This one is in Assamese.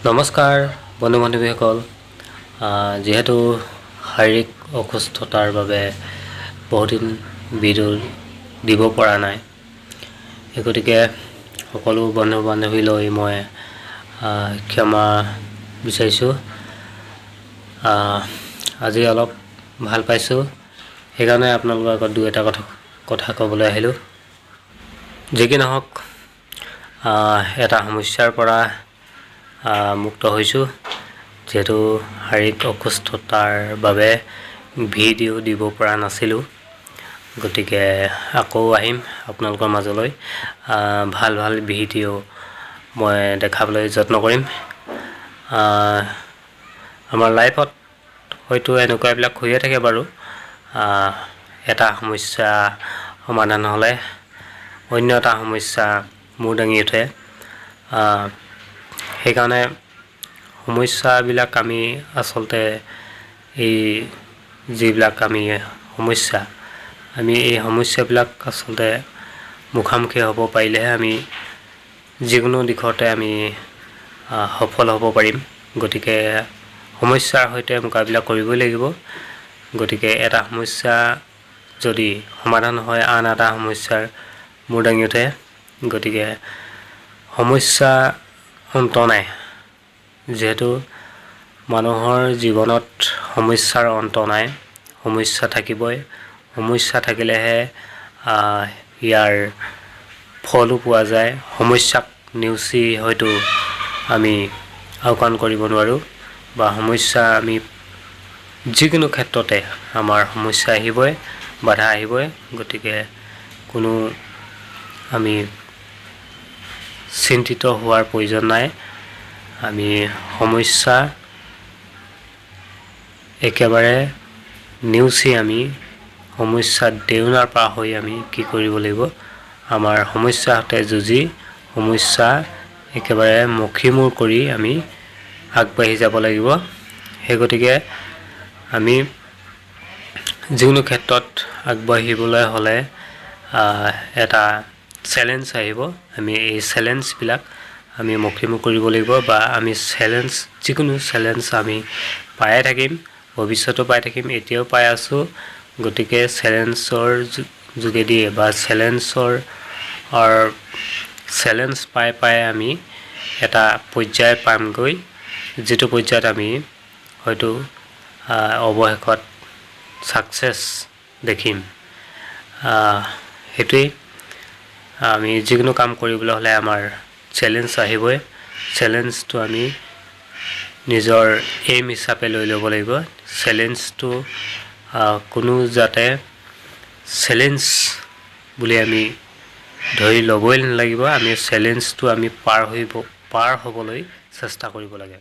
নমস্কাৰ বন্ধু বান্ধৱীসকল। যিহেতু শাৰীৰিক অসুস্থতাৰ বাবে বহুদিন ভিডিঅ' দিব পৰা নাই, সেই গতিকে সকলো বন্ধু বান্ধৱীলৈ মই ক্ষমা বিচাৰিছোঁ। আজি অলপ ভাল পাইছোঁ, সেইকাৰণে আপোনালোকৰ আগত দুই এটা কথা ক'বলৈ আহিলোঁ। যি কি নহওক, এটা সমস্যাৰ পৰা মুক্ত হৈছোঁ। যিহেতু শাৰীৰিক অসুস্থতাৰ বাবে ভিডিঅ' দিব পৰা নাছিলোঁ, গতিকে আকৌ আহিম আপোনালোকৰ মাজলৈ। ভাল ভাল ভিডিঅ' মই দেখাবলৈ যত্ন কৰিম। আমাৰ লাইফত হয়তো এনেকুৱা এইবিলাক হৈয়ে থাকে বাৰু। এটা সমস্যা সমাধান হ'লে অন্য এটা সমস্যা মূৰ দাঙি উঠে। সেইকাৰণে সমস্যাবিলাক আমি আচলতে এই যিবিলাক আমি সমস্যা, আমি এই সমস্যাবিলাক আচলতে মুখামুখি হ'ব পাৰিলেহে আমি যিকোনো দিশতে আমি সফল হ'ব পাৰিম। গতিকে সমস্যাৰ সৈতে মোকাবিলা কৰিবই লাগিব। গতিকে এটা সমস্যা যদি সমাধান হয়, আন এটা সমস্যাৰ মূৰ দাঙি উঠে। গতিকে সমস্যা অন্ত নাই। যিহেতু মানুহৰ জীৱনত সমস্যাৰ অন্ত নাই, সমস্যা থাকিবই। সমস্যা থাকিলেহে ইয়াৰ ফলো পোৱা যায়। সমস্যাক নেওচি হয়তো আমি আওকাণ কৰিব নোৱাৰোঁ বা সমস্যা আমি যিকোনো ক্ষেত্ৰতে আমাৰ সমস্যা আহিবই, বাধা আহিবই। গতিকে কোনো আমি চিন্তিত হোৱাৰ প্ৰয়োজন নাই। আমি সমস্যা একেবাৰে নেওচি, আমি সমস্যাত দেওনাৰ পাৰ হৈ আমি কি কৰিব লাগিব? আমাৰ সমস্যাৰ সৈতে যুঁজি, সমস্যা একেবাৰে মষিমূৰ কৰি আমি আগবাঢ়ি যাব লাগিব। সেই গতিকে আমি যিকোনো ক্ষেত্ৰত আগবাঢ়িবলৈ হ'লে এটা চেলেঞ্জ আহিব। আমি এই চেলেঞ্জবিলাক আমি মষিমূৰ কৰিব লাগিব বা আমি চেলেঞ্জ, যিকোনো চেলেঞ্জ আমি পায়ে থাকিম, ভৱিষ্যতো পাই থাকিম, এতিয়াও পাই আছোঁ। গতিকে চেলেঞ্জৰ যোগেদিয়ে বা চেলেঞ্জ পাই পাই আমি এটা পৰ্যায় পামগৈ, যিটো পৰ্যায়ত আমি হয়তো অৱশেষত ছাকচেছ দেখিম। সেইটোৱেই। আমি যিকোনো কাম কৰিবলৈ হ'লে আমাৰ চেলেঞ্জ আহিবই। চেলেঞ্জটো আমি নিজৰ এইম হিচাপে লৈ ল'ব লাগিব। চেলেঞ্জটো কোনো যাতে চেলেঞ্জ বুলি আমি ধৰি ল'বই নালাগিব। আমি চেলেঞ্জটো আমি পাৰ হ'বলৈ চেষ্টা কৰিব লাগে।